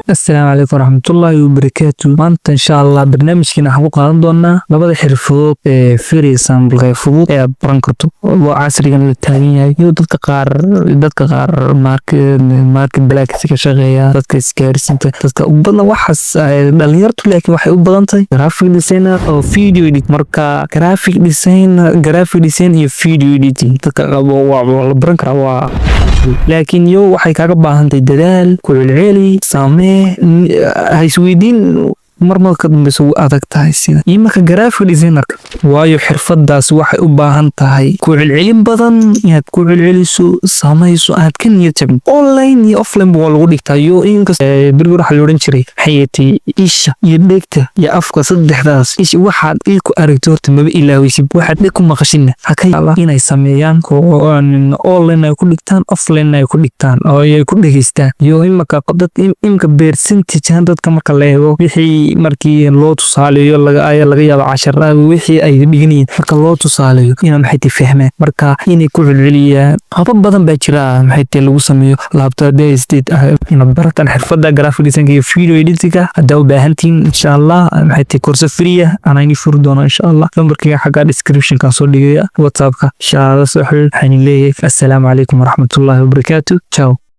Assalaamu calaykum waraxmatullaahi wabarakaatu. Maanta, insha Allah, barnaamijkiina waxaan ku qaadan doonaa labada xirfadood ee very simple, ee fudud ee aad baran karto oo casrigan la taagan yahay. Iyo dadka qaar market place ka shaqeeya, dadka isgaarsiinta, dadka u badan waxaas dhalinyartu, laakiin waxay u badan tahay graphic designer oo video edit. Marka graphic designer, graphic design iyo video editing dadka qabo waa la baran karaa, waa laakiin yo waxay kaaga baahan tahay dadaal, ku celceli, samee, ha isweydiin mar marka dambeysa wuu adag tahay sida. Iyo marka graphic designerka, waayo xirfadaas waxay u baahan tahay ku celcelin badan, inaad ku celceliso, samayso, aad ka niyad jabin. Online iyo offline waa lagu dhigtaa. Yo inkasta berigi waxaa la odhan jiray, maxay tahay, isha iyo dhegta iyo afka, saddexdaas isha waxaad il ku aragto horta maba ilaaweysid, waxaad dheg ku maqashina. Ha ka yaaba inay sameeyaan online ay ku dhigtaan, offline ay ku dhigtaan oo ay ku dhegeystaan. Iyo imaka dad imka percentage ahaan dadka marka la eego, wixii markii loo tusaaleeyo laga yaabo casharada wixii ay dhiganayeen marka loo tusaaleeyo ina, maxay tahay, fahmaan. Marka inay ku celceliyaan, habab badan baa jira, maxay tahay, lagu sameeyo laptop state ah. Inaad barataan xirfadda graphic design iyo video editing haddaa u baahantihiin, insha Allah, maxay tahay, course free ah anaa inii furi doono, insha Allah. Lambarkayga xagga description-kan soo dhigaya, WhatsAppka, insha Allah, soo xiriir. Waxaan leeyahay assalaamu calaykum waraxmatullaahi wabarakaatu. Ciao.